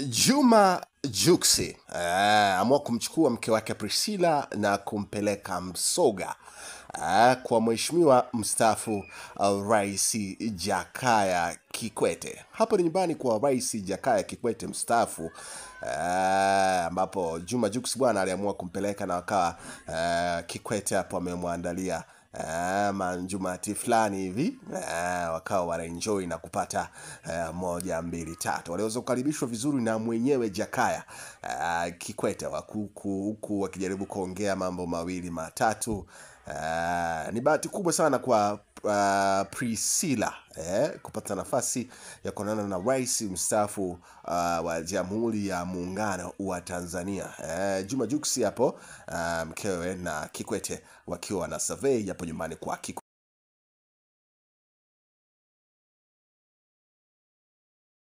Juma Jux amua kumchukua mke wake Priscilla na kumpeleka Msoga kwa mheshimiwa mstaafu Rais Jakaya Kikwete. Hapo ni nyumbani kwa Rais Jakaya Kikwete mstaafu, ambapo Juma Jux bwana aliamua kumpeleka na wakawa Kikwete hapo amemwandalia manjumati fulani hivi, wakawa wanaenjoy na kupata 1 2 3. Waliweza kukaribishwa vizuri na mwenyewe Jakaya Kikwete huku wakijaribu kuongea mambo 2 3. Ni bahati kubwa sana kwa Priscilla kupata nafasi ya kuonana na rais mstaafu wa Jamhuri ya Muungano wa Tanzania. Juma Jux hapo mkewe na Kikwete wakiwa na survey hapo nyumbani kwa Kikwete.